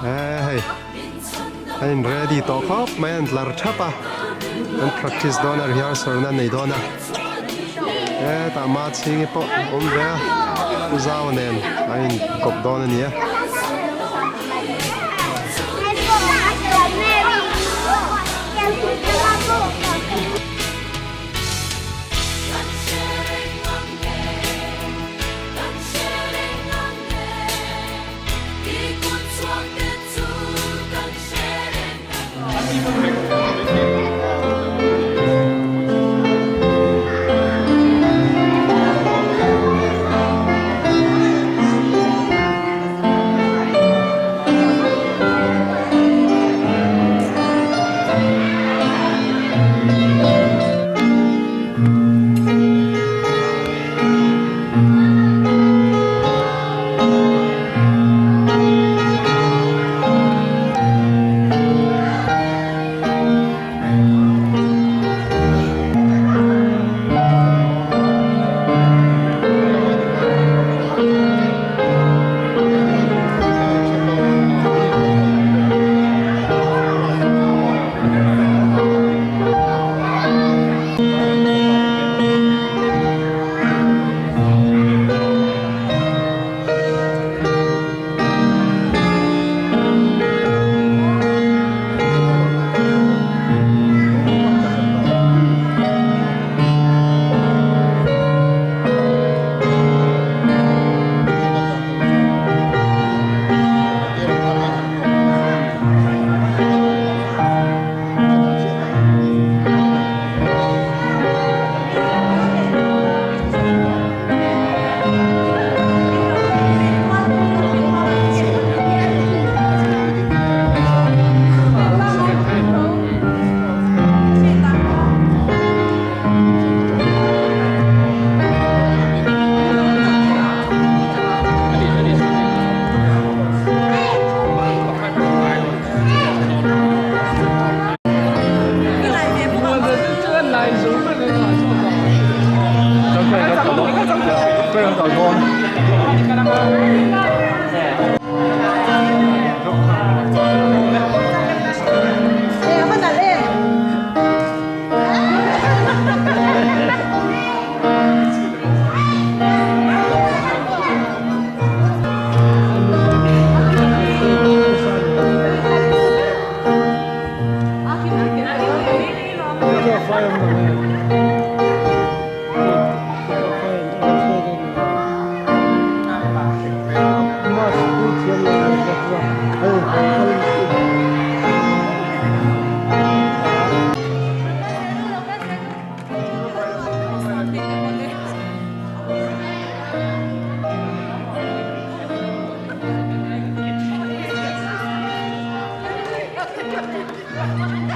Hei a in ready tawh khawp mai a an tlar thap a an practice dawn a rehearsal na nei dawn a hetah ma chhingi pawh a awm ve a pu zau nen an in kawp dawn a ni a.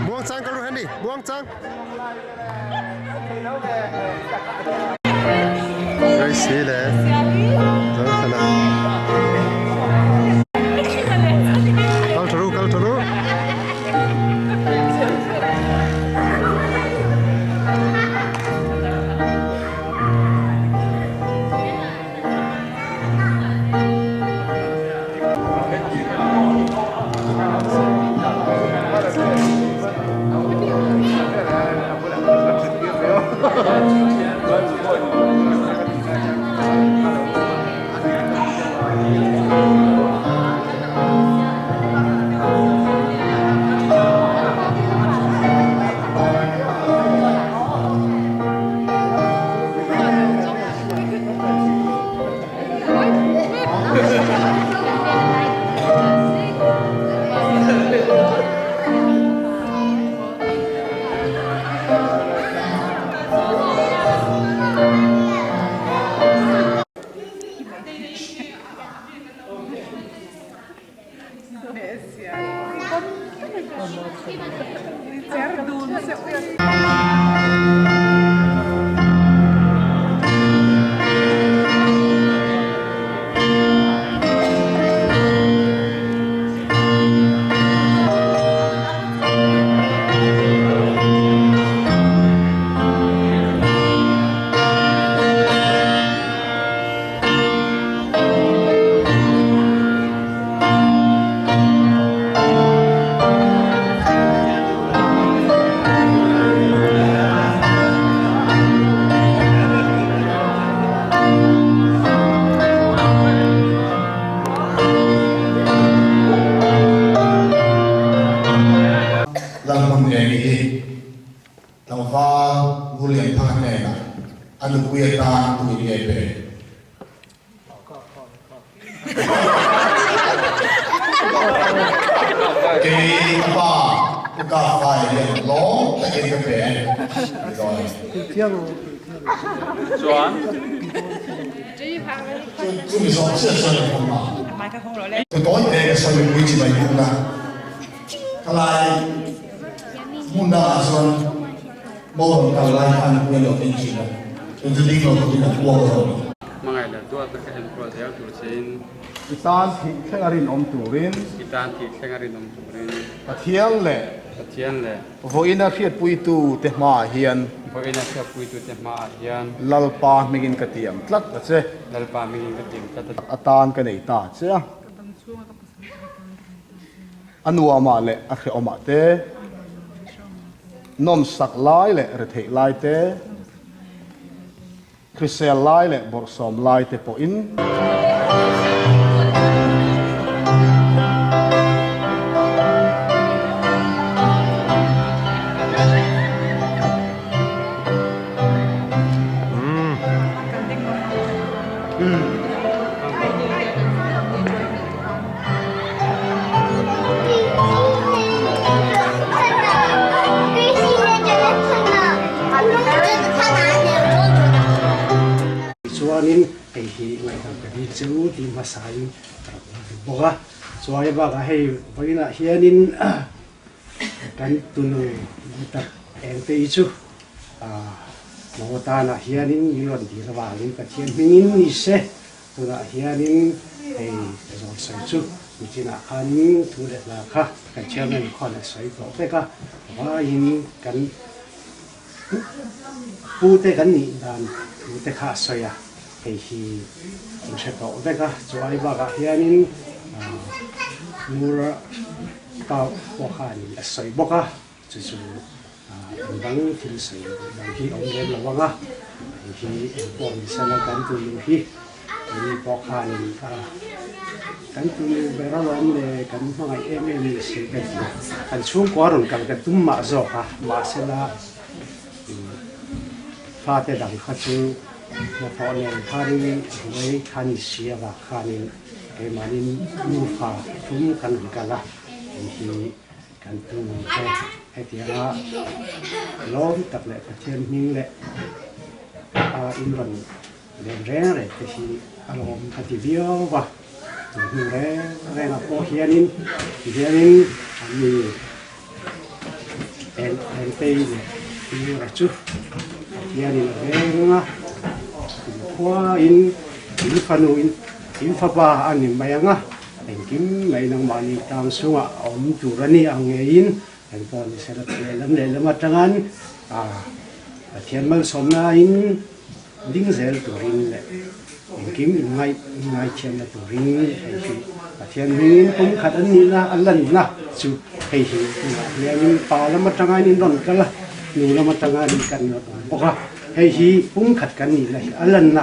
Muangchang ka ru Henry, muangchang. Grace le Zothana. Kal tha ru, kal tha ru. Lalhmun Eng hi tlangval Ngurlianthanga hnenah a nupui atan tuin nge pe? Kei ka pa Pu Kafai hian lawm takin ka pe a ni dawn a ni. Chumi zawng chiah chuan ka hmang a. Thu tawi te ka sawi pui chi mai bawk na. Ka lai hmun dangah chuan mo rawn kal lai khan a puan lo ding thin a, tun chu ding lo turin a puak zawk. Hmangaih leh duat a ka enkawl zel tur chein. I tan thih thleng a rinawm turin. I tan thih thleng a rinawm turin. Pathian leh. Pathian leh. Vawiina hriatpuitu te hmaah hian. Vawiina hriatpuitu te hmaah hian. Lalpa hmingin ka tiam tlat a che. Lalpa hmingin ka tiam tlat a che. Atan ka nei ta che a. A nuamah leh a hrehawmah te. Nawmsak lai leh retheih lai te. Hrisel lai leh bawrhsawm lai te pawhin. Chuanin hei hi ngaihdam ka dil che u tih hmasain ka rawn la duh bawk a. Chuai bakah hei vawiinah hianin kan tunu tak engte hi chu Maw tanah hianin min rawn dil avangin Pathian hmingin ni se. Tunah hianin hei zawn sawi chu nichinah khanin thu leh hla kha kan chairman khuan a sawi tawh vek a, vaiin kan pute kan nih dan thu te kha a sawi a, hei hi in hre tawh vek a, chuai bakah hianin Mura pa pawh khanin a sawi bawk a. Chu chu eng dang thil sawi dang hi awm lem lo ang a, hei hi eng pawh ni sela kan tunu hi keini pawh khanin kan tunu ber alawm le kan hmangaih em em ni si ka ti a, kan chhungkua rawn kal ka tum mah zawk a, mahsela fate dang kha chu hnathawh nen khanin ruai kha ni si avang khanin keimahni nufa thum kan rawn kal a, hei hi. Kan tu te hetianga lawm tak leh Pathian hming leh a in rawn len reng reng te hi a lawm ka ti viau va, tun hnu reng reng ah pawh hianin tihianin an mi eng eng tei leh Ura chu Pathianin a veng a, kumkhuain in fanu in fapa a ni mai ang a. Engkim mai nangmahni tlang chungah a awm tur a ni ang ngeiin engpawh ni sela lehlam lehlam atangan Pathian malsawmnain ding zel turin leh engkim inngaih inngaithiamna turin hei hi Pathian hmingin pum khat an nihna a lanna chu hei hi tunah hianin pa lam atangain in rawn kal a, nu lam atangain kan rawn awm bawk a. Hei hi pumkhat kan nihna hi a lanna,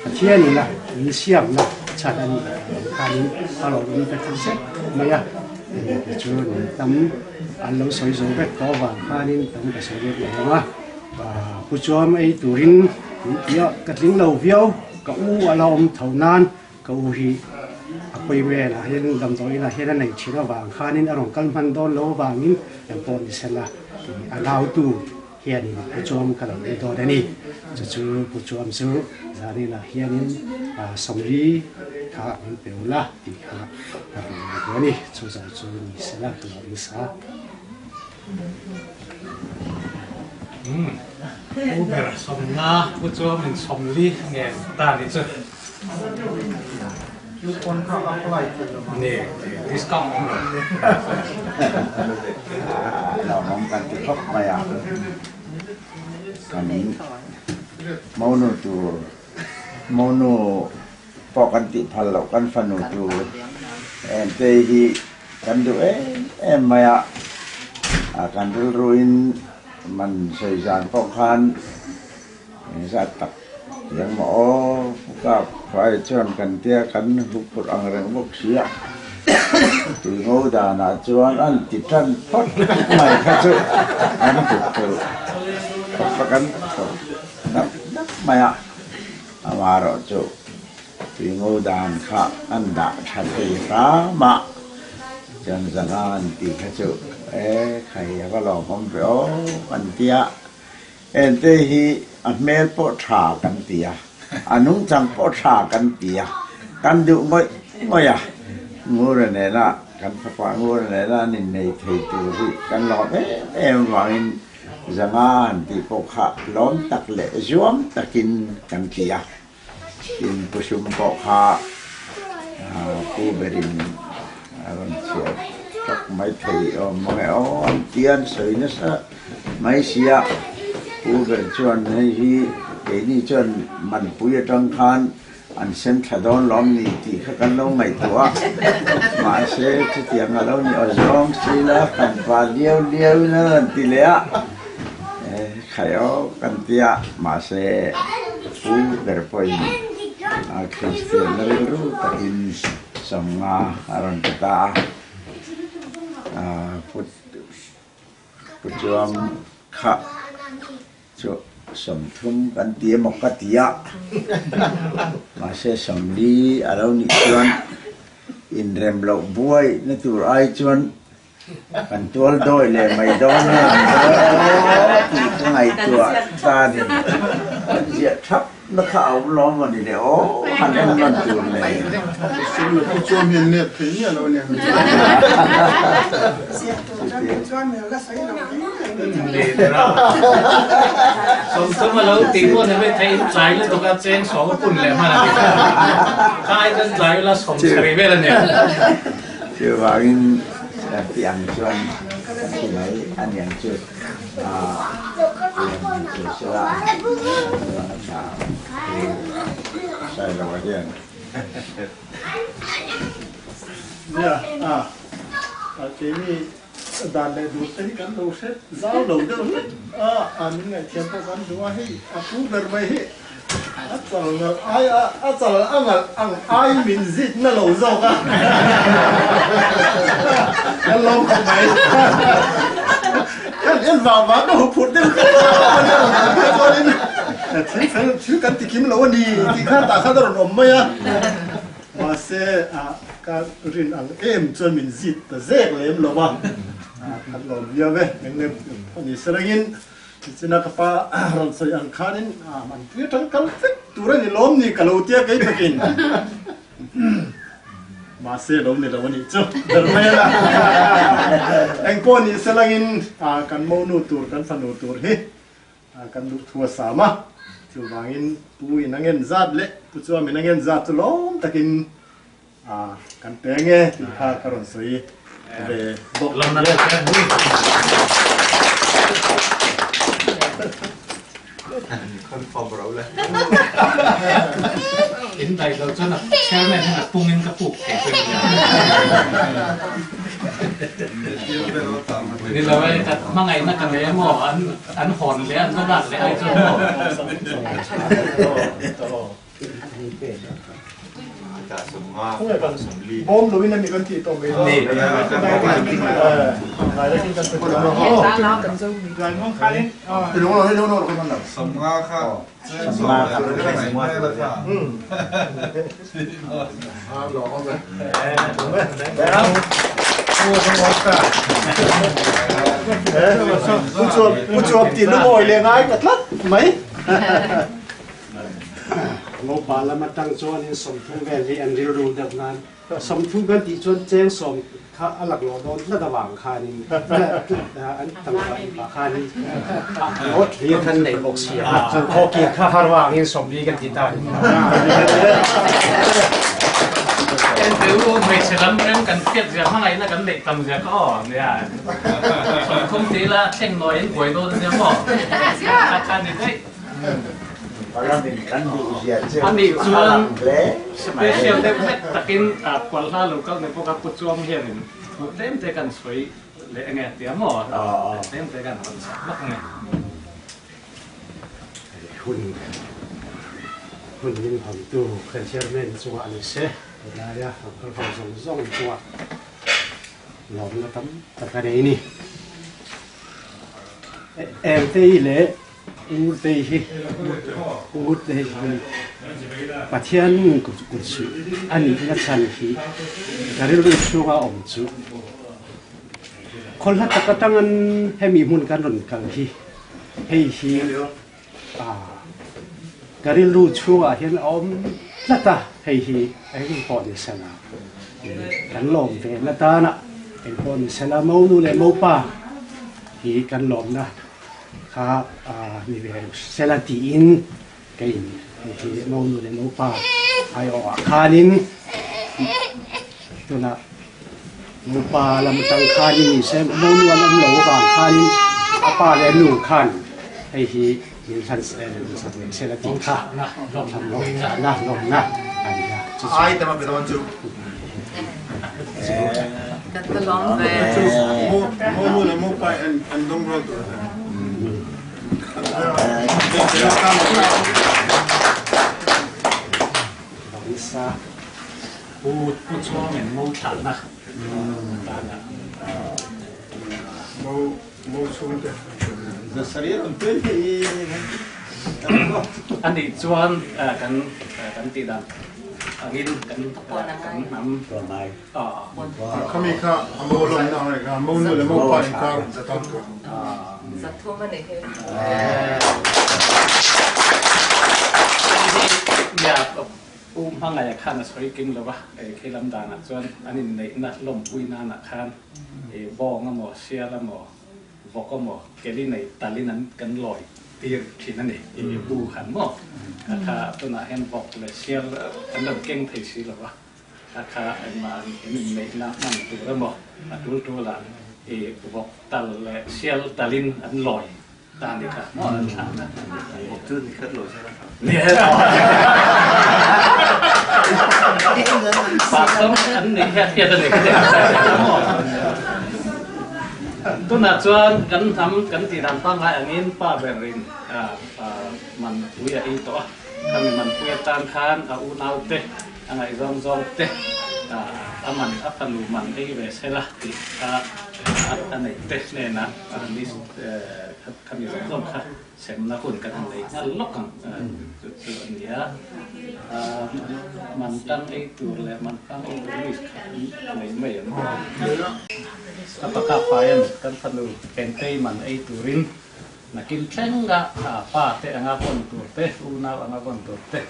Pathianin a insiamna chhan a nih ang khanin a rawlawm ka ti zet mai a. Hei te chu ni tam an lo sawi zo vek tawh avang khanin tam ka sawi let lo ang a. Pu chuam ei turin min ti a, ka tling lo viau, ka u a la awm tho nan ka u hi a pawi ah hian damdawi inah hian a nei thin avang khanin a rawn kal hman dawn lo avangin engpawh ni sela a nautu hianin Pu Chuam ka lo ei dawn a ni. Chu chu Pu Chuam chu zaninah hianin Sawmli kha min pe ula tih kha a rawn ni. duh a ni. Chu zawng chu ni sela ka lo nasa. Umm Pu ber sawmna pu chuan min sawmli nge ta ni chu. Coupon kha apply thei lo ma. Ni discount awm lo. Lawmawm kan ti khawp mai a, kan monu tur monu pawh kan tih phal loh kan fanu tur ente hi kan duh em em mai a, kan rilruin man sawi zan pawh khan engzat tak tiang maw aw pu kap hruai chuan kan tia kan huphurh ang reng bawk si a, tui ngo danah chuan an ti tan phawt mai kha chu kan huphurh khawp a kan khawp dap dap mai a. Amaherawh chu tuingo dan kha an dah tha thei hram a, chuan zanga an tih kha chu e khai a va lawmawm ve aw kan ti a, ente hi a hmel pawh tha kan ti a, a nungchang pawh tha kan ti a, kan duh ngawih ngawih a, Ngura nena kan fapa Ngura nena an innei thei tur hi kan lawm em em avangin Zanga han tih pawh kha lawm tak leh zuam takin kan ti a, tin Pu Sum pawh kha Pu berin a rawn chhiar tawk mai thei awm mang e aw an ti a, an sawi nasa mai si a, Pu ber chuan hei hi keini chuan Manpui atang khan An sem tha dawn lawm ni tih kha kan lo ngaihtuah a, mahse chutiang a lo ni aw zawng sila kan pa liau liau in a rawn ti leh a, khai aw kan ti a, mahse pu ber pawhin Kristian rilru takin sawmnga a rawn ti ta a, Pu Chuang kha chu 30 kan ti emaw ka ti a, mahse 40 a lo nih chuan inrem loh buai na tur ai chuan kan tual dawi leh mai dawn nge ni dawn tih ka ngaihtuah ta a ni. Kan ziah thap na kha a awm lo amaw ni le aw, han en nawn tur le. Pu Chuan hian nep thei miah lo a nia. Sawmthum a lo tih pawh ni mai thei in tlai lutuk a cheng sawm a pun leh hman a ni. Kha ai chuan tlai ula sawm sarih vel a nia. Chuvangin tih ang chuan kan ti mai a niang chu tiang chu sela a tha Sailova hian. Nia a keini dan leh dur te hi kan lo hre zau lo deuh hlek a, a min ngaihthiam pawh kan duh a, hei a pu ber mai hi a chal ngalh ai a, a chal a ngalh ang ai min zit na lo zawk a, kan lawm khawp mai, kan en vang vang ka huphurh deuh tlat a, chuanin thil fel thil kan ti kim lo a ni tih kha tah khan a rawn awm mai a. Mahse, ka rin ang em chuan min zit ta zek lem lo a, kan lawm viau e, eng lem a ni se rengin tichina ka pa rawn sawi ang khanin man pui atang kal vek tur a ni lawm ni ka lo tia kei takin mahse lo ni lo a nih chu ber mai a eng pawh ni se langin kan monu tur kan fanu tur hi Kan duh thu a sam a, chuvangin pu in a ngen zat leh pu chuam in a ngen zat chu lawm takin kan pe nge tih kha ka rawn sawi ve bawk. In daih lo chuan a chairman hian a pungin ka puk thei chu ania. Ni lo e, ka hmangaihna ka nei emaw an an hawn leh an va lak leh ai chuan maw. Bawm loin ani kan tih tawh mai lo. Pu chuap tih lungawi leh ngai ta tlat mai. Ngopa lam atang chuanin 30 vel hi an rilru deuh nan. 30 kan tih chuan cheng sawm kha a laklawh dawn tlat avang khanin an tangka inpah khanin a thlir khan nei bawk si a, chuan khawkir kha har vangin 40 kan ti ta a ni. Ente u hmeichhe lam rem kan hriat zia hmangaihna kan neih tam zia kha aw nia 30 tih ila thleng nawi in buai dawn ania maw kha kha ni daih. Anih chuan special deuh hlek takin Kualhla lo kal ni bawk a Pu Chuam hianin thu tlem te kan sawi leh enge a tia maw tlem te kan rawn sak vak ange. Hun hun min hawntu kan chairman chungah ni se helaia lo kal ho zawng zawng chungah lawmna tam tak a nei ni. Engtei leh Urtei hi Urtei hi Pathian kut suih a nihna chhan hi ka rilru chhunga awm chu khawlhla tak atangin hemi hmun kan rawn kal hi hei hi ka rilru chhungah hian a awm tlat a, hei hi eng pawh ni sela kan lawm ve na tana eng pawh ni sela monu leh mopa hi kan lawmna kha ni ve sela tiin keiin hei hi monu leh mopa aiawhah khanin tunah Nupa lam atang khanin ni se monu an awm lo avang khanin a pa leh a nu khan hei hi min hlan sak ve se la tih kha lawmna lawmna a ni a. Ai tam a pe dawn chu. Kan ka lawm ve. Monu leh mopa an dawng rual tur a ni. Nisa. Pu Pu Chuangin mo thlahna danah. Mo mo chhungte. Zasari rawn tuai thei A nih chuan kan kan tih dan angin kan kan hnam Khami kha a mo lawmna ang reng kha mo nu leh mo pa inkar zat ang tur. Zathum a nih hi. U Hmangaia khan a sawi kim lo va, khi lam danah chuan an inneihna lawmpui nanah khan bawng emaw, sial emaw, vawk emaw, keli nei talin an kan lawi tir thin a ni, i bu khan maw? Kha kha tunah hian vawk leh sial an rawn keng thei si lo va, kha kha engmah an inneihna hman tur emaw, a tul tulah i vawk tal leh sial talin an lawi Ta ni kha maw an thlah na. Vawk chu ni khat lo sela. Pastor an nih hian hian a ni ka ti maw. Tunah chuan kan hnam kan tih dan pangngai angin pa berin man pui a ei tawh a. Khami man pui atan khan a unaute a ngaihzawng zawng te a man a fanu man ei ve sela tih kha a neih te hnenah A list khami zawng zawng kha semna hun kan han nei nghal lawk ang chu chu a ni a. Man tang ei tur leh man tang ei tur list kha an nei mai ang. A paka faian kan fanu Pentei man ei turin nakin thleng a pa te anga vawn tur te, unau anga vawn tur te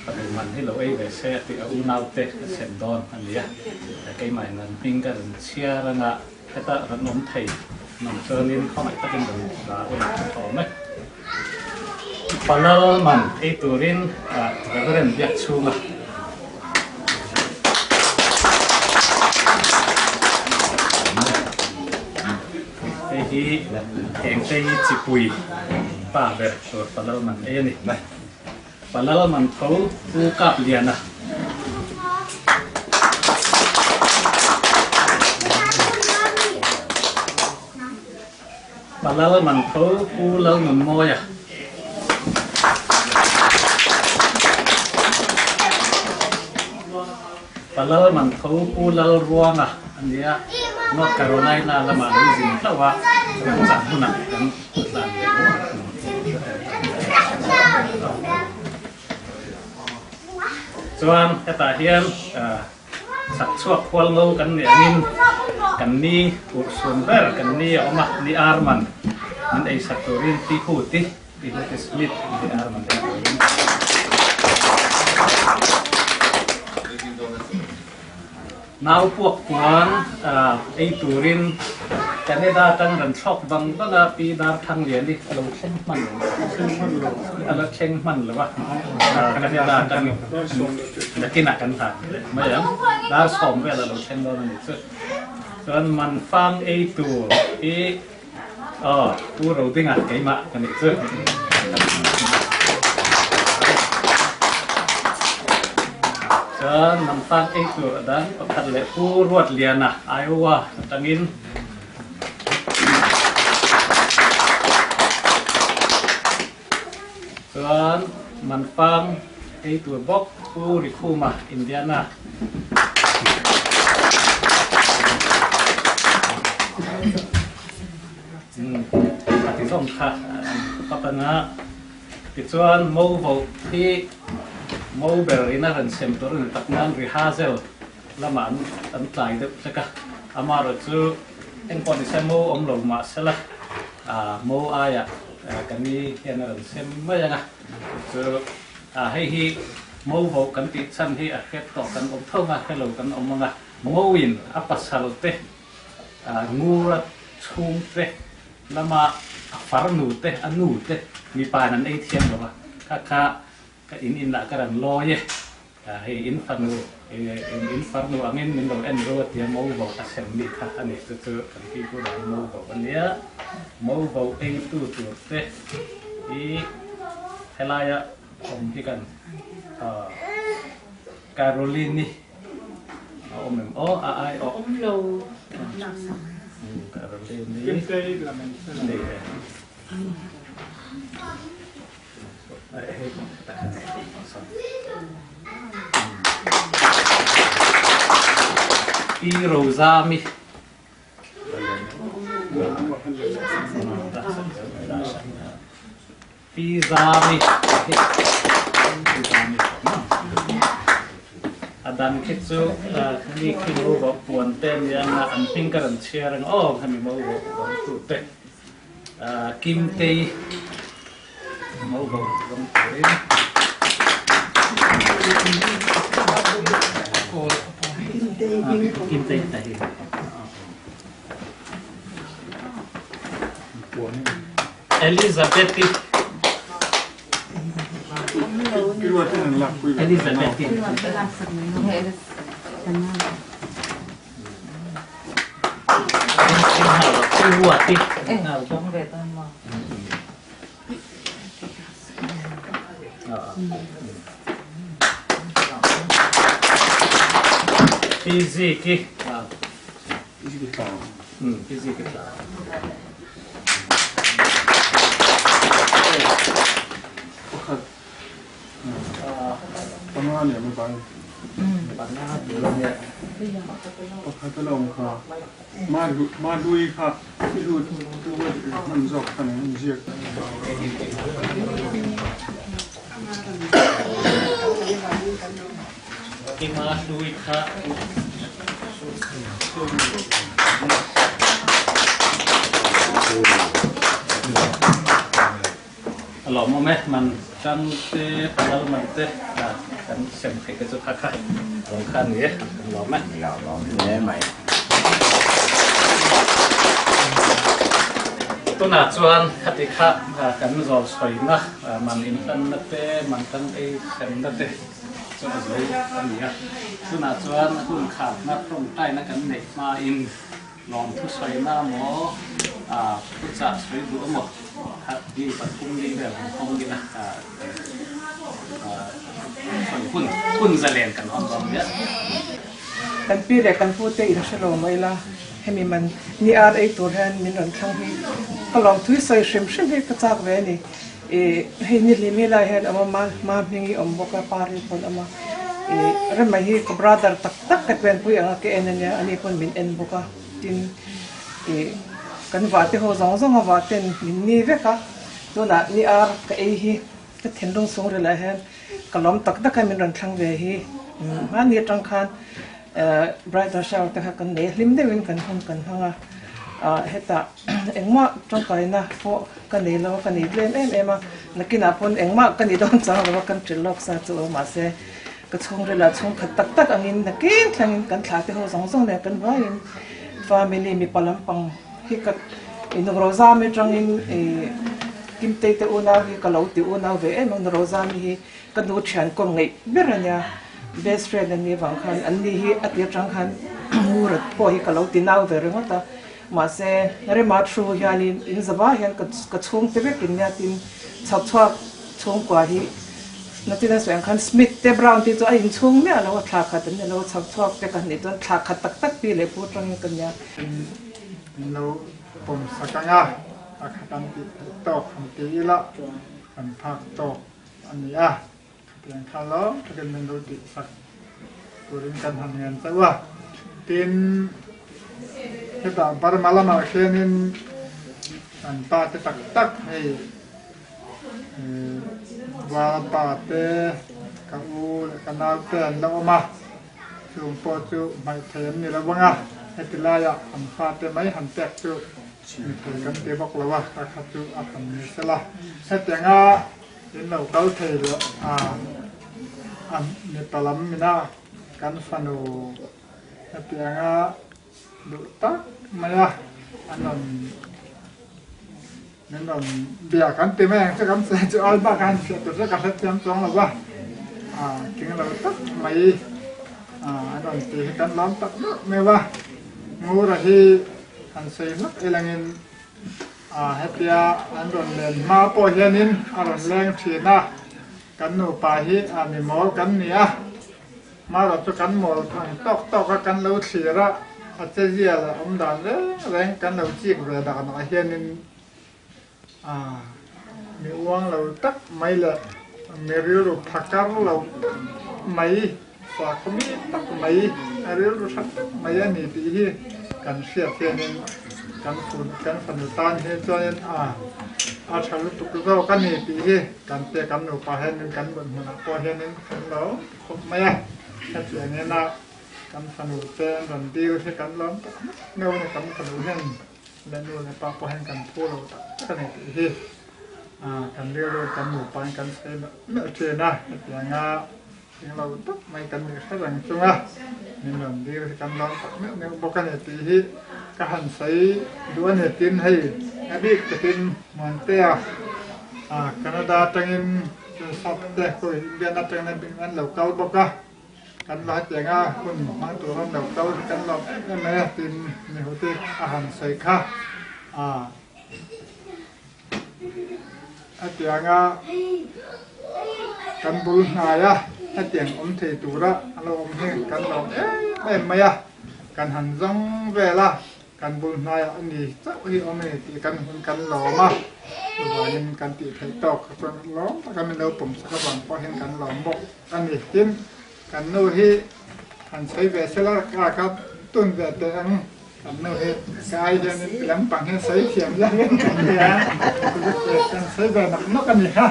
fanu man hi lo ei ve se a tih a unau te a sem dawn a ni a. Keimah in an hming ka rawn chhiar anga. Heta rawn awm thei nang chuanin khawngaih takin rawn la u la tha awm e. Palal man ei turin Reverend biak chhunga. Hei hi engte hi chipui pa ber tur palal man ei a ni. Palal man tho Pu Kapliana. Palal man tho Pu Lalnunmawia. Palal man tho Pu Lalruanga a nia, North Carolina lamah an zin hlauh a, remchang hunah kan tlan leh ang. Chuan hetah hian chak chhuak khual ngo kan nih angin kan ni urhsun ber kan ni a awm a, ni ar man min ei sak turin Pi Huti, Pi Huti Smith ni ar man ei turin. Nau puak puan ei turin Canada atang rawn thlawk vang vang a, Pi Darthangliani a lo thleng hman lo, a la thleng hman lo a, Canada atang nakinah kan hlan leh mai ang, dar sawm vel a lo thleng dawn a ni chu. Chuan Manfang ei tur hi Aw, Pu Rodinga keimah ka nih chu. Chuan Namtang ei tur a dang pakhat leh Pu Ruatliana, Iowa atangin. Chuan Manfang ei tur bawk Pu Rikhuma, Indiana. A ti zawm kha an phawt ang a. Tichuan Mo voh hi Mo ber in a rawn sem tur a ni tak nan Rihazel lamah an tlai deuh hlek a. Amaherawhchu engpawh nise Mo awm lo mahsela Mo aiah ka ni hian a rawn sem mai ang a. Chu hei hi Mo voh kan tih chhan hi a hriat tawh kan awm tho ang a, hrelo kan awm ang a. Mo in a pasal te Ngura chhungte lama a farnu te, a nu te mipa in an ei thiam lo a, kha kha ka in inah ka rawn lawi e, hei in fanu, in farnu angin min lo en ru a tia mo vo a sem mi kha a ni, chu chu kan pi pu dan mo vo a nia, mo vo ei tu tur te hi helaia awm hi kan Caroline-i a awm em aw a ai awh. Awm lo laksak. Caroline-i. Pi Rozami. Pi Zami A dang khi chu mi khi mo vawh puan te nia nga an hming ka rawn chhiar ang aw hemi mo vawh vawng tu te Kim Tei mo vawh vawng turin Kim Tei ta hi. Elizabeth-i Elizabeth-i Ruati Piziki Piziki Pakhat panga nia mai bai pakhat a la awm kha ma hlui kha i lut hman zawk kha nen an ziak. Kima hlui kha. A lawmawm e, man tang te, palal man te kan sem theih te chu kha kha a lo kha a ni e, kan lawm e. Lawmawm hle mai. Tunah chuan khati kha kan zawl sawina man inhlanna te, man tang ei semna te chu a zo a ni a. Tunah chuan hun khatna tawngtaina kan neih hmain Lawmthu sawina maw, thuchah sawi duh emaw kha mi pathum ni vel han hawng ila sawi hun hun zalen kan awm dawn nia. Kan pi leh kan pu te in hre lo mai la, hemi man ni ar ei tur hian min rawn thlang hi ka lawmthu hi sawi hrim hrim hi ka chak ve a ni. Ih hei ni hlim hi lai hian awm a, ma hming hi awm bawk a, pa ri pawn awm a, ih Rema hi ka brother tak tak ka tuanpui ang a ka en ania, ani pawn min en bawk a, tin ih kan vah te ho zawng zawng a vah ten min ni vek a, tunah ni ar ka ei hi ka thinlung chhung ri lah hian ka lawm tak tak a min rawn thlang ve hi, hmani atang khan bridal shower te kha kan nei a, hlim deuhin kan hun kan hmang a, hetah. Engmah tangkaina pawh ka nei lo a, ka nei tlem em em a, nakinah pawn engmah ka ni dawn chang lo a, kan ṭilh lawk sa chu aw mahse Ka chhungril ah chhungkhat tak tak angin nakin thlengin kan thlah te ho zawng zawng nen kan vaiin family mipa lampang hi ka Nurozami atangin Kimtei te unau hi ka lo ti unau ve em a, Nurozami hi ka nu thian kawm ngeih ber a nia, best friend a nih avang khan an ni hi a ti atang khan Ngura pawh hi ka lo ti nau ve ringawt a, mahse Rema thu hianin in zava hian ka chhungte vekin nia tin chhak chhuak Chhungkua hi natin a sawi ang khan Smith te Brown te chu a inchhung miah lo a, thla khat an ni lo, chhak chhuak te kan nih chuan thla khat tak tak pi leh pu atangin ka nia. Min lo pawm sak ang a, a kha kan tih theih tawk han ti ila kan phak tawk a ni a, khatiang kha lawm takin min lo tih sak turin kan han ngen chauh a. Tin, hetah Burma lamah khianin kan pa te tak tak hei Valpa te, ka u leh ka nau te an la awm a, chung pawh chu hmaih thei an ni lo vang a, heti laiah an fate mai han pek chu mi thei kan ti bawk lo a, ka kha chu a han ni sela. Hetianga in lo kal thei leh a mipa lam mina kan fanu hetianga duh tak maia an rawn Min rawn bia kan ti mai ang che kan sawi chu ai bak a han hriat tur chu ka hrethiam chuang lo va, king lo tak mai an rawn ti hi kan lawm tak meuh meuh a, Ngura hi han sawi hlak ilangin hetia an rawn len hma pawh hianin a rawn leng thin a, kan nupa hi mi mawl kan ni a, Hmara chu kan mawl thang tawk tawk a kan lo thlir a, a che zia leh awm dan reng reng kan lo chik ve danah hianin mi uang lo tak mai leh mi rilru phakar lo tak mai, sakhaw mi tak mai, a rilru tha tak mai a ni tih hi kan hriat hianin kan kan fanu tan hi chuanin a tha lutuk zawk a ni tih hi kan te kan nupa hianin kan mut hmunah pawh hianin kan lo Khawp mai a, hetiang ena kan fanu te an rawn dil hi kan lawm tak meuh meuh a ni, kan fanu hian leh nu leh pa pawh hian kan phu lo tak tak a ni tih hi kan rilru kan nupa in kan sawi meuh meuh thin a, hetianga thing lo tak mai kan nih hre reng chunga min rawn dil hi kan lawm tak meuh meuh bawk a ni tih hi ka han sawi duh a ni tin hei a bik takin Muantea Canada atangin Sap te khawi Indian atangin an bik an lo kal bawk a, kan la hetiang a hun hmang tur an lo kal hi kan lawm em em mai a tin Mihuti a han sawi kha a hetiang a kan bul hnai a hetiang awm thei tura a lo awm hi kan lawm em em mai a, kan han zawng vel a. Kan bul hnaiah a ni chauh hi awm e tih kan hun kan lawm a, chuvangin kan tih theih tawk kha chuan lawm taka min lo pawm sak avang pawh hian kan lawm bawk a ni. Tin, kan nu hi han sawi ve sela ka ka tun ve teh ang, kan nu hi ka ai hianin ti lampang hian sawi thiam zawkin kan nia, kan sawi ve nawk nawk a ni kha.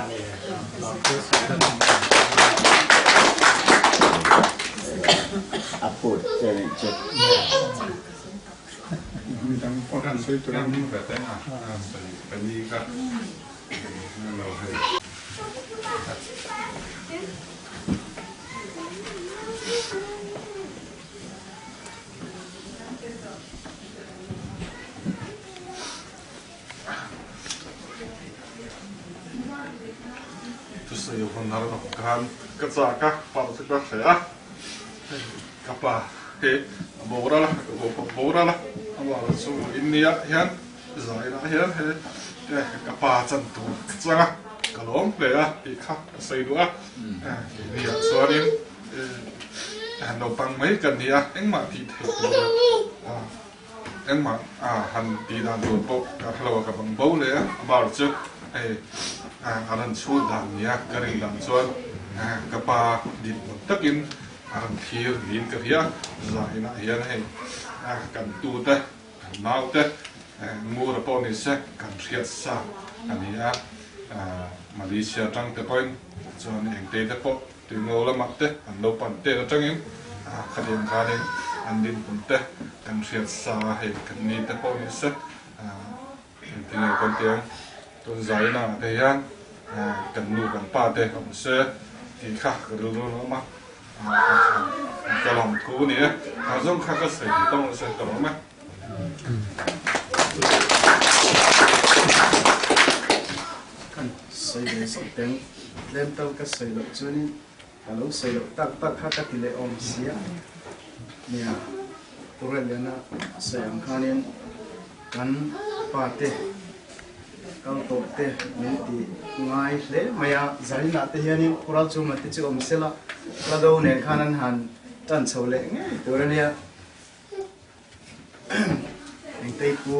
A phut che nih chu. Thusawi hun a rawn awm khan ka chak a, pau chu ka hreh a. Ka pa hi a boral a, ka pa boral a, amah chu India hian zainah hian he ka pa chan tur ka chang a, ka lawm hle a tih kha ka sawi duh a, keini ah chuanin naupang mai ka ni a, engmah tih theih tur engmah han tih dan tur pawh ka hre lo a, ka bang bo hle a, amah chu hei a rawn chhut dan nia ka rin dan chuan ka pa dinhmun takin A rawn thlir niin ka hria, zainah hian hei kan tute, kan naute Ngura pawh ni se kan hriat sa a ni a, Malaysia atang te pawhin chuan engtei te pawh Tuingo lamah te an lo pan tel atangin khatiang khanin an dinhmun te kan hriat sa a, hei kan ni te pawh ni se engtinge kan ti ang, tun zainah te hian kan nu kan pa te awm se tih kha ka rilru a awm a. Ka lawm thu ni e. Kha zawng kha ka sawi thei tawng nasa ka lawm e. Kan sawi ve zawk teng tlem tal ka sawi loh chuanin ka lo sawi loh tak tak kha ka ti leh awm sia. Nia, Pureliana sawi ang khanin kan pa te kal tawh te min ti ngai hle mai a, Zarinah te hianin Phural chhuma te chu awm sela, hla do nen khan an han tan chho leh ngei tur a nia. Engtei pu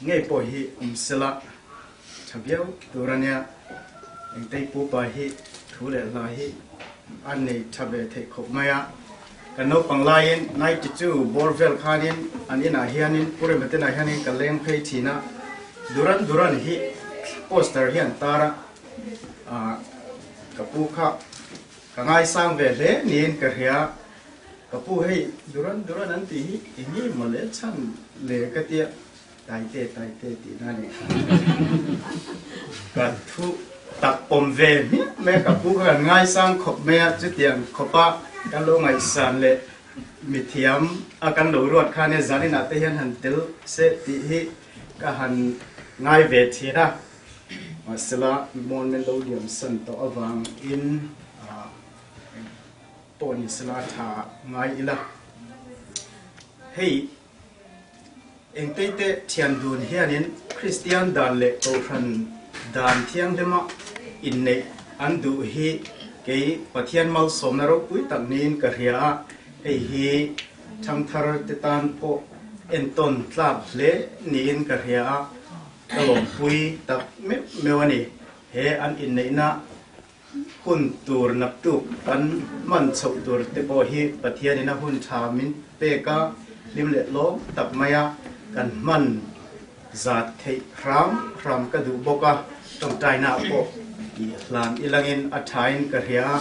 ngei pawh hi awm sela tha viau tur a nia. Engtei pu pa hi thu leh hla hi a nei tha ve theih khawp mai a. Kan naupang laiin 92 bawr vel khanin an inah hianin Pu Rematenah hianin ka leng phei thin a, Duran Duran hi poster hi an tar a, ka pu kha ka ngaisang ve hle niin ka hria. Ka pu hei Duran Duran an tih hi eng nge maw le chhan le ka tia Taite Taite tih na nih kha. Ka thu tak awm ve hmiah mai a, ka pu kha kan ngaisang khawp mai a, chutiang khawpa kan lo ngaihsan leh mithiam a kan lo ruat khan e zaninah te hian han tel se tih hi ka han ngai ve thin a. Mahsela mawn men lo liam san tawh avangin pawh ni sela tha ngai ila. Hei Engteite thian dun hianin Kristian dan leh Kohhran dan thianghlima inneih an duh hi kei Pathian malsawmna ropui tak niin ka hria a, hei hi thangthar te tan pawh entawn tlak hle niin ka hria a, ka lawmpui tak meuh meuh a ni. He an inneihna Hun tur naktuk kan hman chhoh tur te pawh hi Pathianin a hun tha min pek a, hlim leh lawm tak mai a kan hman zat theih hram hram ka duh bawk a, tawngtaina ah pawh i hlan ilangin a thain ka hria a.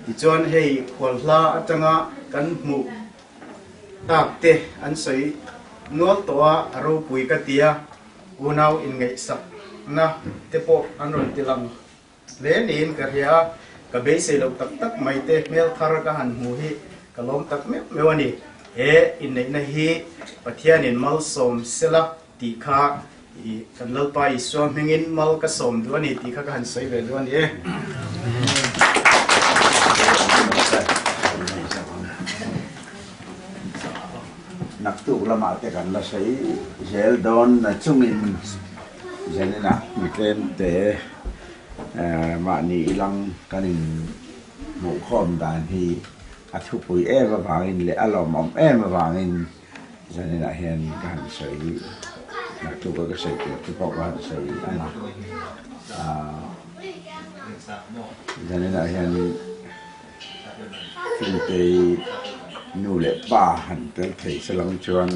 Tichuan hei khualhla atanga kan hmuh tak te an sawi nual tawh a, a ropui ka ti a, unau inngaihsakna te pawh an rawn ti lang. Hle niin ka hria a, ka beisei loh tak tak mai te hmel thar ka han hmu hi ka lawm tak meuh meuh a ni. He inneihna hi Pathianin malsawm sela tih kha i kan Lalpa Isua hmingin mal ka sawm duh a ni tih kha ka han sawi ve duh a ni e. Naktuk lamah te kan la sawi zel dawn na chungin. Zaninah mi tlemte mahni ilang kan in hmuhkhawm dan hi a thupui em avangin leh a lawmawm em avangin zaninah hian ka han sawi naktuk a ka sawi tur te pawh ka han sawi ang a. Zaninah hian Chungtei nu leh pa han tel thei se lang chuan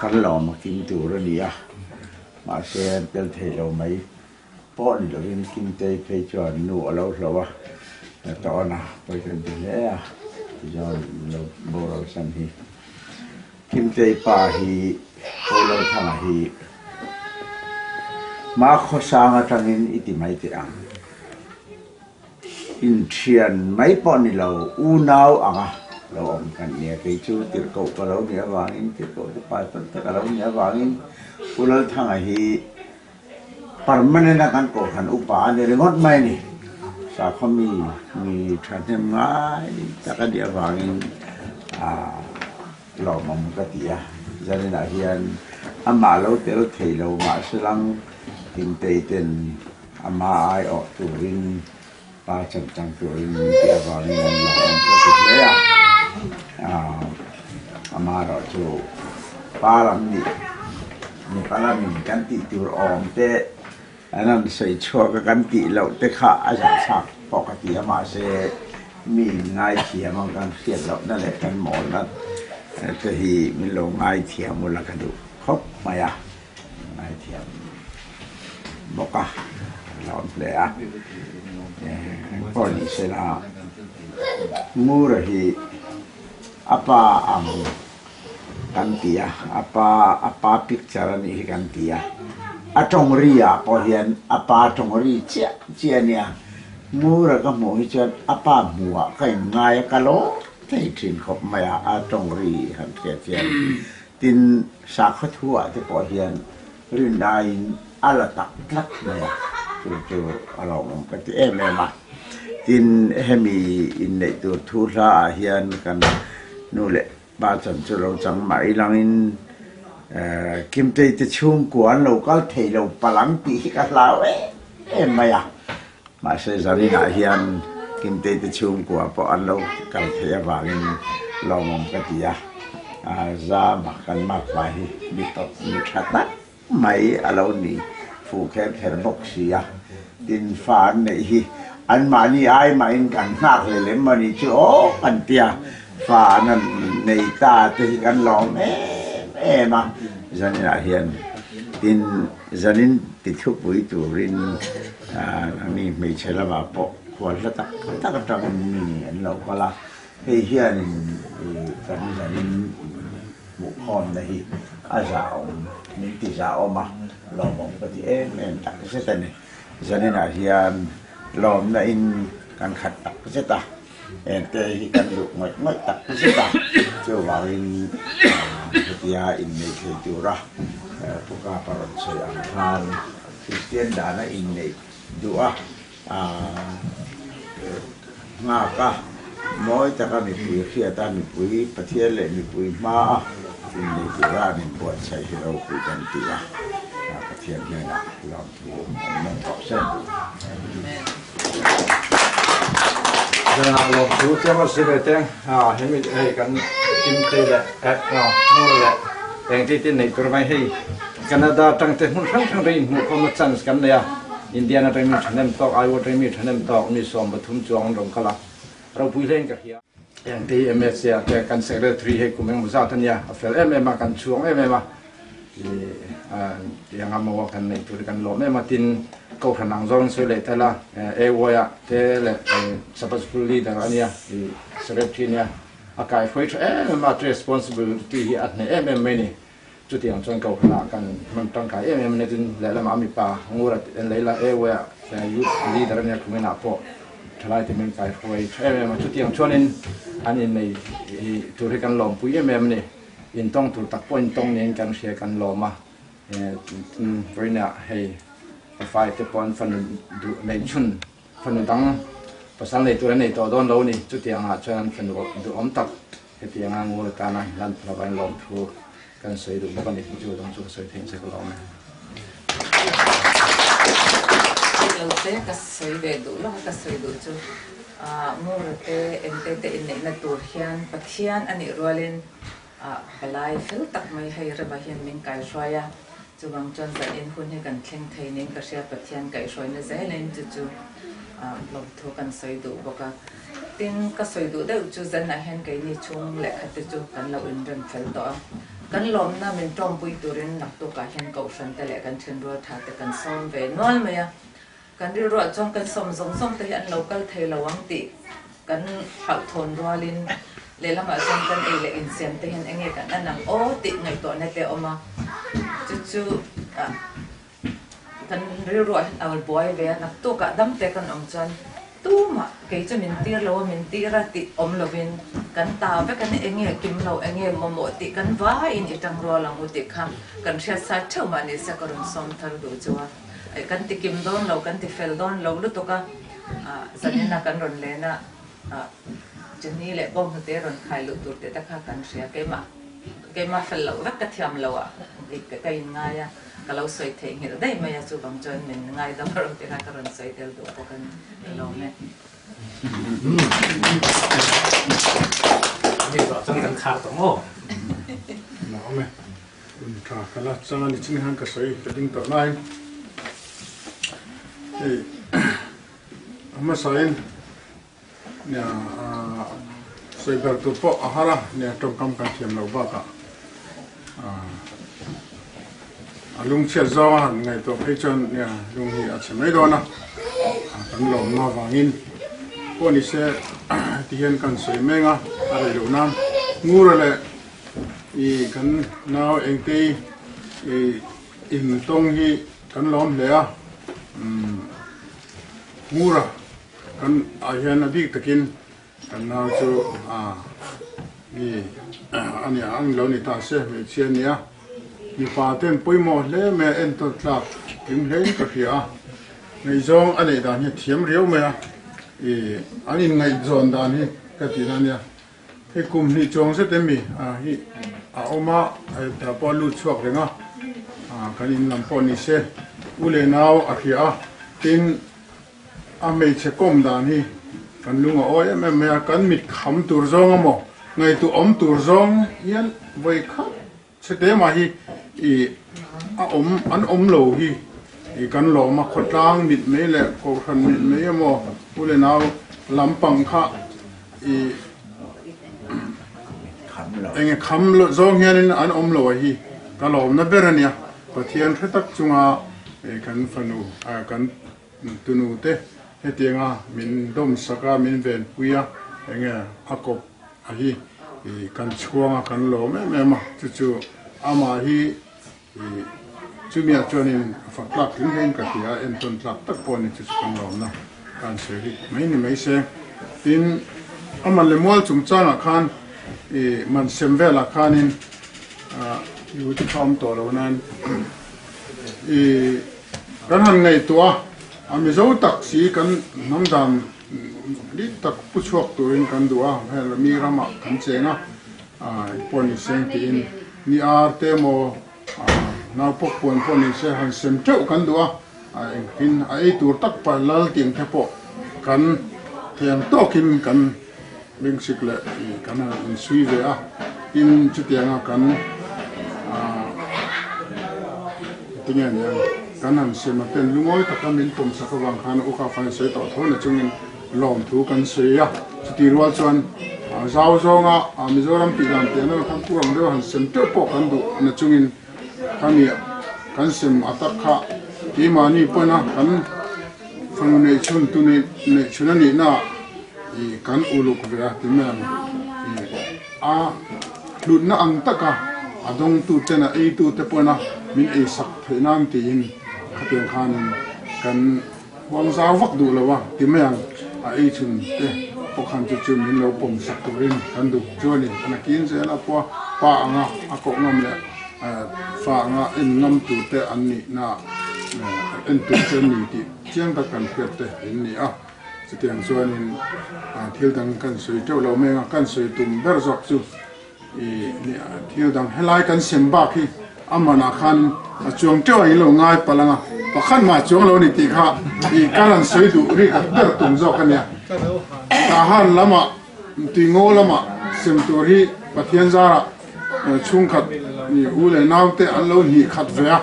kan lawm a kim tur a ni a, mahse an tel thei lo mai pawh ni lovin Kimtei phei chuan nu a lo hloh a, na tawn a pawi kan ti hle a, tichuan lo boral san hi Kimtei pa hi Pawilo Thanga hi Hmakhawsang atangin i ti mai teh ang. Inthian mai pawh ni lo, unau anga lo awm kan nia. Kei chu tirhkoh ka lo nih avangin, tirhkoh te pa tawn tak a lo nih avangin Pu Lalthanga hi permanent a kan kohhran upa a ni ringawt mai a ni. Sakhaw mi mi thahnem ngai tak a nih avangin ah lawmawm ka ti a. Zaninah hian amah lo tel thei lo mahselang Kimteiten Ama aiawh turin pa chanchang turin min tih avangin an lo awm ka ti hle a. Ama erawh chu pa lam nih mipa lamin kan tih tur awm te an rawn sawi chhuak a kan tih loh te kha a zahthlak pawh ka ti a mahse mi in ngaithiam ang kan hriat lohna leh kan mawlna te hi min lo ngaithiam ula ka duh khawp mai a. Ngaithiam bawk a, ka lawm hle a. Engpawh ni sela Ngura hi a pa ang kan ti a, a pa a pa picture a nih hi kan ti a. A tawng ri ah pawh hian a pa tawng ri chiah chiah a nia. Ngura ka hmuh hi chuan a pa hmuhah ka inngai a, ka lawm thei thin khawp mai a, a tawng ri han hriat hian. Tin, sakhaw thuah te pawh hian rin aiin a la tak tlat mai a, chu chu a lawmawm ka ti em em a. Tin, hemi inneih tur thu hlaah hian kan nu leh pa chan chu lo chang mah ilangin Kimtei te chhungkua an lo kal thei lo palh ang tih hi ka hlau em em mai a. Mahse Zarinah hian Kimtei te chhungkua pawh an lo kal theih avangin lawmawm ka ti a, Zama kan makpa hi mi tawp mi tha tak mai a lo ni fuh kher kher bawk si a, tin fa an neih hi anmahni ai mahin kan nghak hle lem a nih chu aw kan ti a, fa an han nei ta te hi kan lawm em em a, zaninah hian tin zanin ti thupui turin mi hmeichhe lamah pawh khual hla tak tak atangin mi an lo kal a, hei hianin kan zanin Hmuhkhawmna hi a zahawm, min ti zahawm a, lawmawm ka ti em em tak zet a ni. Zaninah hian lawmna in kan khat tak zet a, engte hi kan duh ngawih ngawih tak zet a, chuvangin hetia inneih thei tura Pu Kapa rawn sawi ang khan Kristian dana inneih duh a, Nghak a, mawi taka mipui hriat a, mipui Pathian leh mipui hmaa innei tura an inbuatsaih hi ropui kan ti a, Pathian hnenah lawmthu awm nawn tawh se. Zanah lawmthu chiang a si ve te, hemi hei kan Kimte leh Ngura leh engti te neih tur mai hei Canada tangte hmun hrang hrang te inhmuhkhawmna chance kan nei a. Indiana tang mi thahnem tawk, Iowa tang mi thahnem tawk mi 13 chuang an rawn kal a, ropui hlein ka hria. Engte MSA ah te kan secretary hei kum engmaw zat a nia, a fel em em a, kan chhuang em em a, tiang a maw kan neih tur hi kan lawm em a, tin Kohhran ang zawng in sawi leh tel a, AY ah te leh Sabbath School leader a nia, secretary a nia, a kaihruai tha em em a, responsibility hi a hneh em em mai a ni. Chutiang chuan Kohhranah kan hman tangkai em em a ni. Tin, lehlamah a mipa Ngura en lei la Airway ah Youth Leader a nia Khuminah pawh thalai te min kaihruai tha em em a. Chutiang chuanin an innei tur hi kan lawmpui em em a ni. Intawng tur tak pawh intawng niin kan hria kan lawm a. Tin, vawiinah hei Pafai te pawh an fanu duh neih chhun fanu dang pasal nei tur an nei tawh dawn lo a ni. Chutiangah chuan an fanu duhawm tak Hetianga ngur atana hlan phal avain lawmthu kan sawi duh bawk a ni. Chu dang chu ka sawi theih nse ka lawm e. Lo te ka sawi ve duh lawk a, ka sawi duh chu ngur te engte te inneihna tur hian Pathian a nih rualin palai fel tak mai hei Rema hian min kaihruai a, chuvang chuan zan in hun hi kan thleng thei niin ka hria Pathian kaihhruaina zelin chu chu lawmthu kan sawi duh bawk a. Tin, ka sawi duh deuh chu zanah hian keini chhung lehkha te chu kan lo inrem fel tawh a. Kan lawmna min tawmpui turin naktukah hian kohhran te leh kan thenrual tha te kan sawm ve nual mai a. Kan rilruah chuan kan sawm zawng zawng te hi an lo kal thei lo ang tih kan hlauhthawn rualin lehlamah chuan kan ei leh insiam te hian enge kan en ang aw tih ngaihtuahna te a awm a. Chu chu Kan rilruah hian a buai ve a, naktukah dam te kan awm chuan tumah kei chu min tir lo a, min tir a tih awm lovin kan ta vek a ni, enge kim lo, enge mawmawh tih kan vaiin i tang rual ang u tih kha kan hriat sa theuh mah ni se ka rawn sawm thar duh chu a, kan ti kim dawn lo, kan ti fel dawn lo lutuk a, zanina kan rawn len a, Chini leh bawnghnute rawn khai luh tur tih te kha kan hria, keimah keimah fel loh vek ka thiam lo a, ka inngai a. Ka lo sawi theih nghilh daih mai a, chuvang chuan min ngaidam a rawn ti kha ka rawn sawi tel duh bawk a ni. Ka lawm e. Ni zawh chuan kan khar tawh maw? La awm e. Hun tha ka la chang a ni chin khan ka sawi ka ding tawh lai. Hei a hmasain nia sawi ber tur pawh a har a, nia tawngkam kan thiam loh bakah a lungchhiat zawnga han ngaihtuah phei chuan nia lung hi a chhe mai dawn a, kan lawmna avangin pawh ni se ti hian kan sawi meng a, a rei loh nan Ngura leh i kan nau Engtei i intawng hi kan lawm hle a, Ngura. Kan ah hian a bik takin kan nau chu a mi a nia a ni lo ni ta se hmeichhia a nia. Mipa ten pawimawh hle mai a entawn tlak tling hlein ka hria a. Ngaihzawng a neih dan hi a thiam riau mai a, ih an inngaihzawn dan hi ka tihna a nia. Hei kum hnih chuang zet em mi hi a awm a, hetah pawh a lut chhuak reng a, kan in lam pawh ni se u leh nau a hria a, tin a hmeichhe kawm dan hi kan lung a awi em em mai a, kan mit kham tur zawng emaw ngaihtuah awm tur zawng hian vawi khat Chhete mah hi i a awm an awm lo hi i kan lawm a, khawtlang mit mai leh kohhran mit mai emaw u leh nau lampang kha i enge kham zawng hianin an awm lo a hi ka lawmna ber a nia. Pathian hre tak chunga kan fanu kan tunu te hetianga min dawmsak a, min venpui a enge a kawp a hi ih kan chhuang a kan lawm em em a chu chu amah hi ih chumiah chuanin a fak tlak tling hlein ka hria a entawn tlak tak pawh a ni chu chu kan lawmna kan sawi rik mai ni mai se tin a man leh mual chungchangah khan ih man sem velah khanin ah ih te kha awm tawh lo nan ih kan han ngaihtuah a a mizo tak si kan hnam dan Dik tak pu chhuak turin kan duh a, hel mi ramah kan cheng a, pawh ni seng tiin ni ar te emaw naupawk puan pawh ni se han sem teuh kan duh a, engtin a ei tur tak pah lal tiang te pawh kan thiam tawkin kan bengchik leh kan han insui ve a, tin chutianga kan tinge nia. Kan han sem a ten lungawi taka min pawm sak avang khan u kha fan sawi tawh tho na chungin lawmthu kan sawi a. Chutih rual chuan zau zawnga Mizoram tih dan piah deuh khan pu ang deuh han sem teuh pawh kan duh na chungin khami kan sem a tak kha keimahni pawina kan fanu neih chhun tu neih chhun a nihna ah kan uluk ve a ti mai ang. A hlutna ang taka a dawngtuten a eitute pawina min eisak theih nan tiin khatiang khanin kan huang zau vak duh lo a ti mai ang. A ei chhun te pawh khan chu chu min lo pawm sak turin kan duh chu a ni. Kan a kin zel a pawh a pa anga a koh ngam leh fa anga en ngam tur te an nihna en tur che an ni tih chiang tak kan hriat te in ni a. Chutiang chuanin thil dang kan sawi teuh lo mai ang a, kan sawi tum ber zawk chu thil dang helai kan sem bak hi a manah khan a chuang teuh a in lo ngai palh ang a, pakhat mah a chuang lo a ni tih kha ka rawn sawi duh rik ber tum zawk a nia. Tahan lamah Tuingo lamah sem tur hi Pathian zarah chhungkhat u leh naute an lo hnih khat ve a,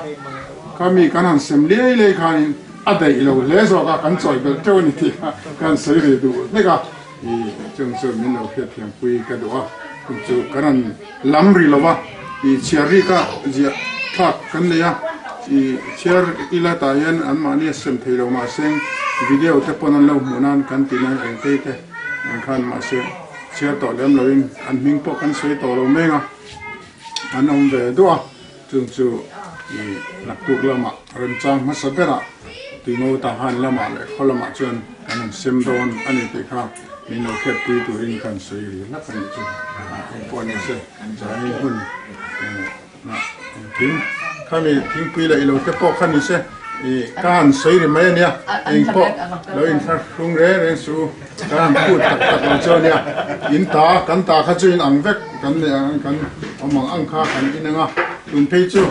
khami kan han sem liai liai khanin a daih lo hle zawk a, kan chawi belh teuh a ni tih kha ka han sawi ve duh hlek a, ih chung chu min lo hriatthiampui ka duh a, chung chu kan han lam ri lo va, ih chhiar rik a ziah thlak kan nei a, ih chhiar ila tah hian anmahni a sem thei lo mahse video te pawn an lo hmuh nan kan tih nan engtei te engkhan mahse. Chhiar tawh lem loin an hming pawh kan sawi tawh lo meng a, an awm ve duah a, chung chu ih naktuk lamah remchang hmasa berah Tuingo Tahan lamah leh khaw lamah chuan kan han sem dawn a ni tih kha min lo hriatpui turin kan sawi ri hlak a nih chu. Engpawh ni se chai hun Engkim khami thingpui leh ilo te pawh kha ni se ih ka han sawi ri mai a nia engpawh lo inthar hrung reng reng suh u ka han phut tak tak lo chu a nia in ta kan ta kha chu in ang vek kan neih ang kan awm ang ang kha kan in ang a tun phei chu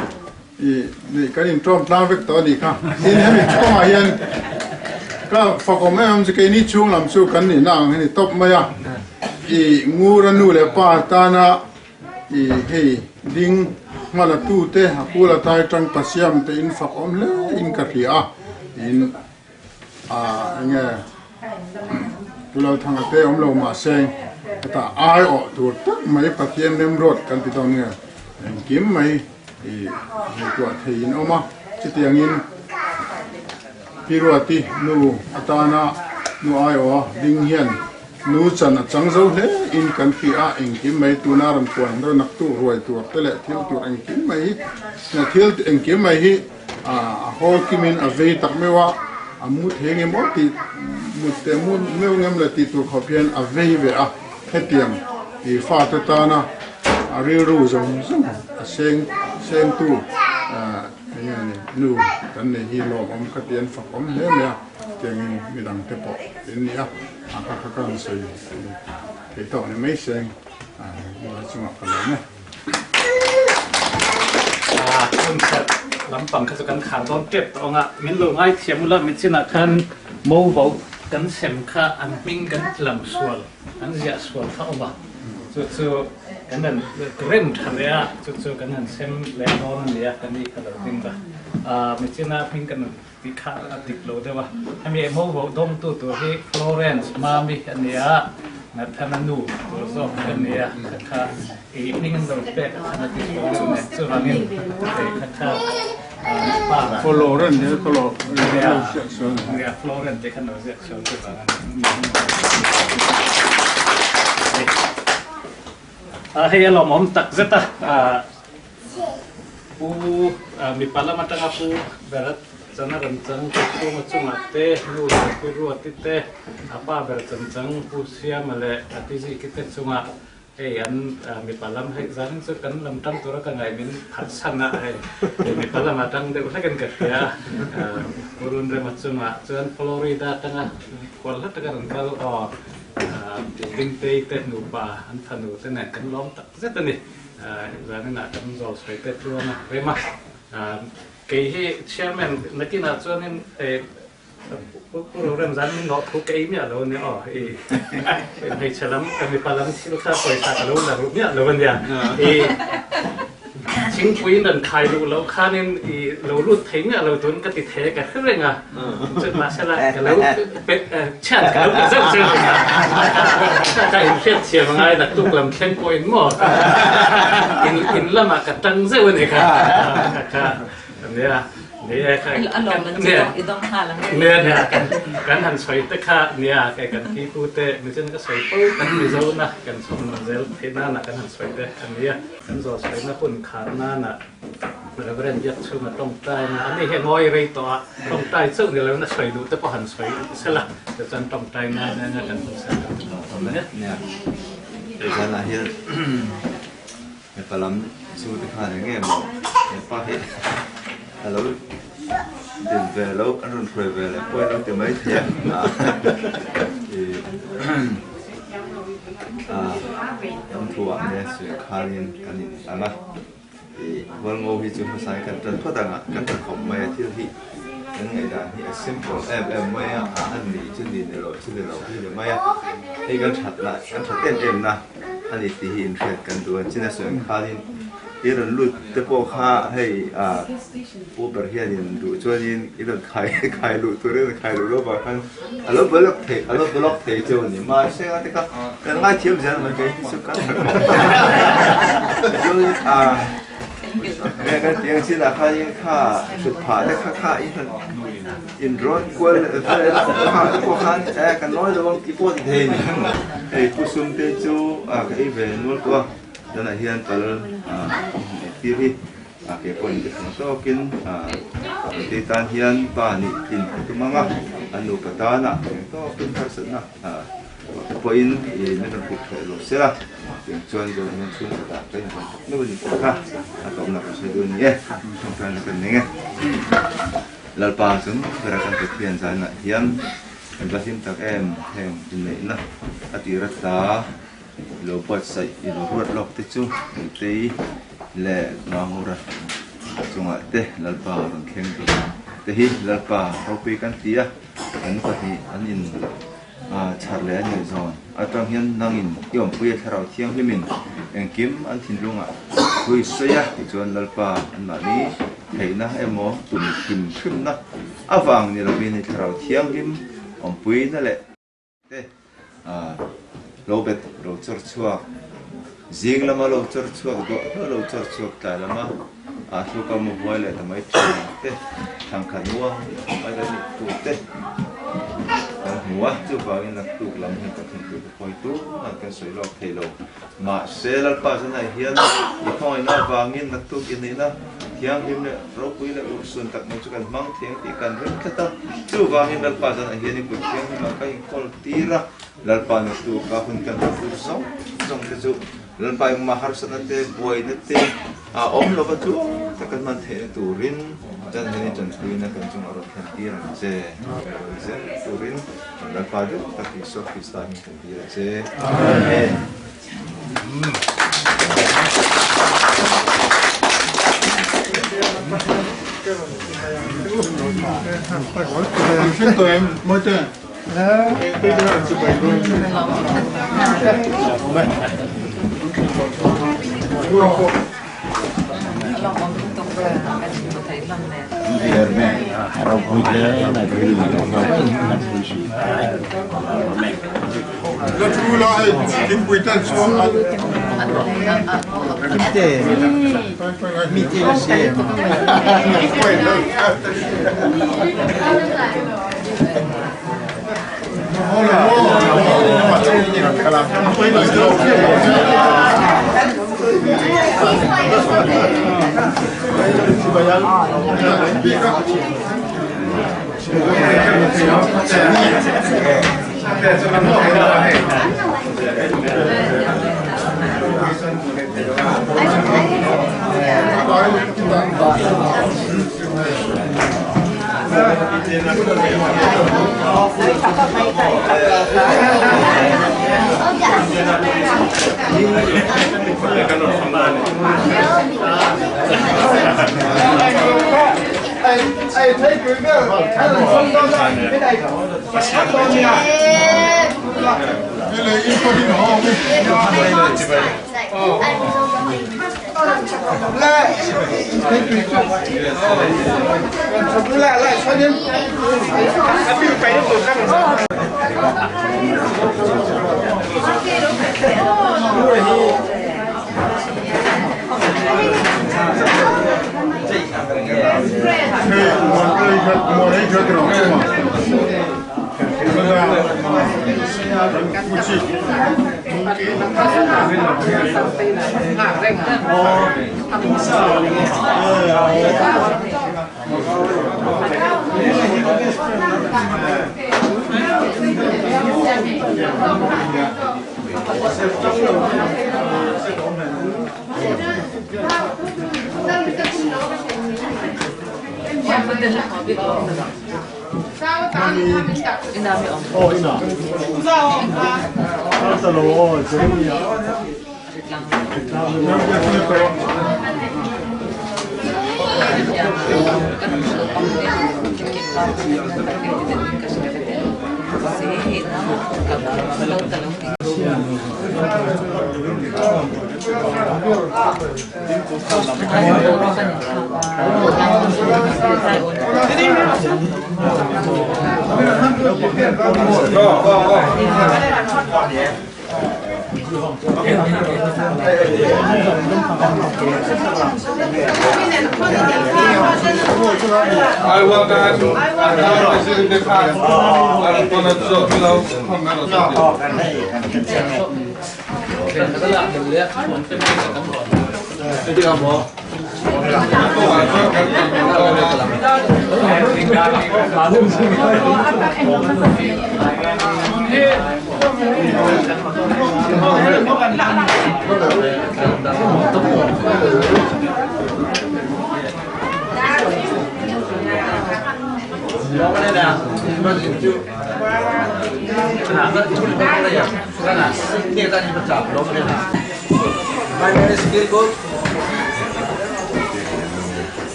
ih neih kan intawm tlang vek tawh a nih kha tin hemi chhungah hian ka fakawm em em chu keini chhung lam chu kan nihna ang hi ni tawp mai a ih ngura nu leh pa tana I hei ding hmala tute a kula tai tang pasiam te in fak awm hle in ka hria a in a enge Pulalthanga te awm lo mahse heta ai awh tur tak mai Pathian remruat kan ti dawn nge engkim mai i ngaihtuah thei in awm a chutiangin Piruati nu atana nu ai awh a ding hian Nu chan a chang zo hle in kan hria a, engkim mai tuna rawn puan deuh nak tu ruai tur te leh thil tur engkim mai hi thil engkim mai hi a hawl kim in a vei tak meuh a, a mu thei nge maw tih mut teh mut meuh ngem le tih tur khawp hian a vei ve a, hetiang i fate tana a rilru zawng zawng a seng sengtu eng nge ni nu kan nei hi lawmawm ka ti an fakawm hle mai a, tiangin midang te pawh in ni a, a kha kha ka han sawi theih tawh ni mai seng a chungah ka lawm e. Concert lampang kha chu kan khar dawn tep tawh ang a, min lo ngaithiam ula michinah khan mo vo kan sem kha an hming kan lam sual, an ziah sual kha awm a, chu chu kan han rem tha leh a, chu chu kan han sem leh dawn a nia, ka ni kha lo ding va, michinah hming kan Tih kha a dik lo deuh a. Hemi emaw voh dawngtu tur hi Florence Mami a ni a, Nathana nu tur zawk a ni a, kha kha i hming an lo pek a khan a ti sual deuh nen. Chuvangin hei kha kha pa lah. Florence hi ka lo ziak sual. Nia, Florence tih khan lo ziak sual chuvang a ni. Hei a lawmawm tak zet a. Pu mipa lam atanga Pu Berat chana rawn chang Pu Chhunga chungah te, nu leh Pi Ruati te, a pa ber chan chang Pu Siama leh a Pi Ziki te chungah hei an mipa lam hei zanin chu kan lam tang tura ka ngaih min phatsan a, hei mipa lamah tang deuh hlekin ka hria a, Pu Runrema chungah chuan Florida atanga khual hla taka rawn kal aw Dingtei te nupa an fanu te nen kan lawm tak zet a ni. Zaninah kan zawl sawi te tluang a rem a, kei hi chairman nakinah chuanin Pu Rorem zan min nawh thu ka ei miah lo ania aw, i hmeichhe lam mipa lam thil kha pawisa ka lo la ruh miah lo ania, i thingpuiin rawn khai luh loh khanin i lo lut thei miah lo tun ka ti thei ka hre reng a. Mahsela ka lo chhiat ka lo pe zeuh zeuh a, ka inhriat thiam a ngai naktuk lam thleng pawhin maw in lamah ka tang zeuh a ni kha kha nia nia kha nia nia kan han sawi te kha nia kei kan pipu te michin ka sawi fo kan Mizo na kan chhawm nawn zel theih nana kan han sawi te a nia kan zawl sawina hun khar nana Reverend Biakchhunga tawngtaina a ni hi a ngawi rei tawh a, tawngtai chauh ni loin a sawi duh te pawh han sawi sela, tichuan tawngtaina nena kan hun sel kan ti tawh dawn e. Nia, zanah hian mipa lam chu te khan eng nge maw hepa hi a lo din ve lo, an rawn hruai ve leh pawhin lo ti mai thei a. Ram thuah nia suih khanin kan in ang a. I hualngo hi chu hmasain kan tan phawt ang a, kan ta khawp mai a, thil hi kan ngaihdan hi a simple em em mai a, a ni chu ni ni lo chu ni lo hi ni mai a, hei kan that na kan that em em na a ni tih hi inhriat kan duh a, chin a sawi ang khanin i rawn lut te pawh kha hei ah pu ber hianin duh chuanin i rawn khai khai luh turin rawn khai luh lovah khan a lo block thei a lo block thei chu a ni mahse a tika kan ngaithiam zel mai kei hi chu kan tha khawp chuan a nge kan tih ang chinah khanin kha thut phah te kha kha in han in rawn kual vel kha te pawh khan e kan nawi lo ang tih pawh a ti thei a ni hei pu sum te chu a ka ei ve nual tawh a tunah hian kal a tir hi. A ke pawh in thang tawkin ti tan hian pa nih tlin a tum ang a, a nupa tana thang tawkin harsatna te pawhin i min rawn kut thawh lo sela, tiang chuan zawhna hian chhung khatah ka invawn tak meuh a ni tih kha a tawpna kan sawi dawn a ni e, thawmhnaw kan nei e. Lalpa chung bera kan Pathian zainah hian kan va hlim tak em, heng inneihna a tir ata I lo buatsaih, i lo ruat lawk te chu Nutei leh Mangura chungah te Lalpa rawn thleng tur te hi Lalpa ropui kan ti a, an pahnih an in chhar leh an ngaihzawn atang hian nangin i awmpui a thlarau thianghlimin engkim an thinlungah hui sawi a tichuan Lalpa anmahni theihna emaw tum hrim hrimna avang ni lovin i thlarau thianghlim awmpuina leh Te lo bet lo chawr chhuak, zing lama lo chawr chhuak duah hluah lo chawr chhuak tlai lama a thluka mu huai leh ta mai thin te, thangkhat muang mai lo nih tur te kan hmu a, chuvangin naktuk lam hian Pathian tur te pawi tumah kan sawi lawk thei lo. Mahse Lalpa zanah hian i khawngaihna avangin naktuk i neihna. thianghlim leh ropui leh urhsun tak mai chu kan hmang thei ang tih kan ring tlat a. Chuvangin Lalpa zanah hian i kut thianghlimah ka inkawl tir a, Lalpa natu ka hun kan hman tur zawng zawng te chu Lalpa engmah harsatna te, buaina te a awm lova tluang tak kan hman theihna turin zan hian i tanpuina kan chungah rawn thlen tir ang che. Rawn zel turin Lalpa duh tak Isua Krista hming kan dil a che. Amen.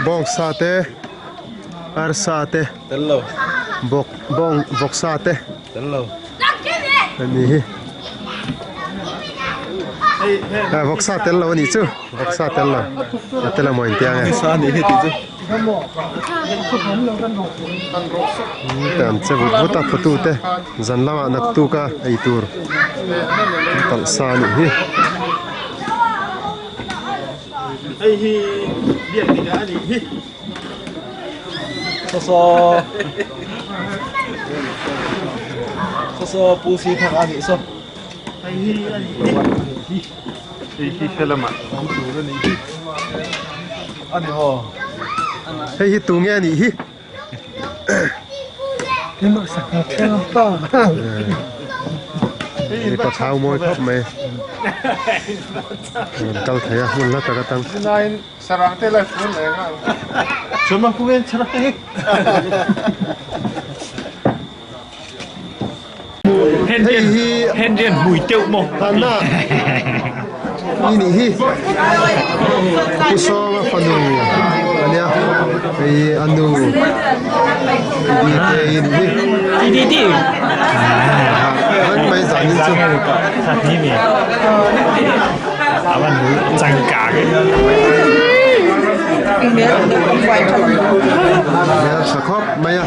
Bawngsa te arsa te bawk bawng vawksa te a ni hi vawksa tel lo a nih chu vawksa tel lo a tel a maw intiang e. Te an che vut vut a photo te zan lamah naktuk a eitur an talh sa a nih hi. Hei hi biak dik a nih hi. Saw saw saw saw pu si thak a nih saw. Hei hi a nih hi. Hei hi helamah awm tur a nih hi. A ni maw? Hei hi tunge a nih hi. Hei pa thau mawi khawp mai. An kal thei a hmun hla tak atang. Hei hi Henry mui teuh maw Hana i nih hi Pu Sawnga fanu ania hei hi a nu Dite i nih hi Dite vek mai zanin chu Hmel tha khawp mai a.